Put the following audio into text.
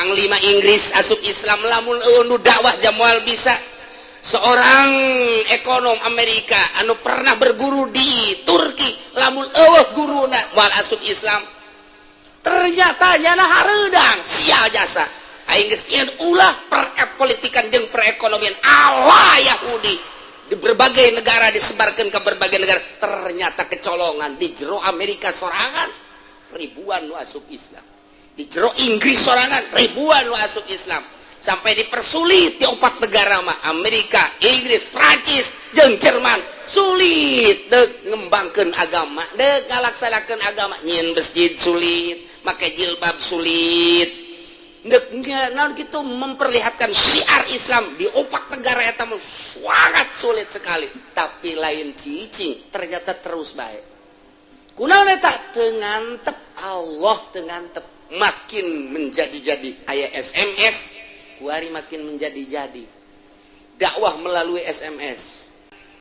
Panglima Inggris asup Islam, lamun euweuh dakwah moal bisa. Seorang ekonom Amerika anu pernah berguru di Turki, lamun euweuh guruna moal asup Islam. Ternyata nyana hareudang sial jasa aing geus ulah perpolitikan jeung perekonomian ala Yahudi di berbagai negara, disebarkan ke berbagai negara. Ternyata kecolongan di jero Amerika sorangan ribuan nu asup Islam, di jero Inggris sorangan ribuan nu asup Islam, sampai dipersulit di empat negara mah, Amerika, Inggris, Prancis jeung Jerman. Sulit dek ngembangkan agama, dek ngalaksanakeun agama, nyieun masjid sulit, make jilbab sulit, dek naon gitu, memperlihatkan syiar Islam di empat negara eta mah sangat sulit sekali. Tapi lain cicing, ternyata terus baik. Kunaon eta? Teu ngantep Allah, teu ngantep. Makin menjadi-jadi aya SMS kuari, makin menjadi-jadi dakwah melalui SMS.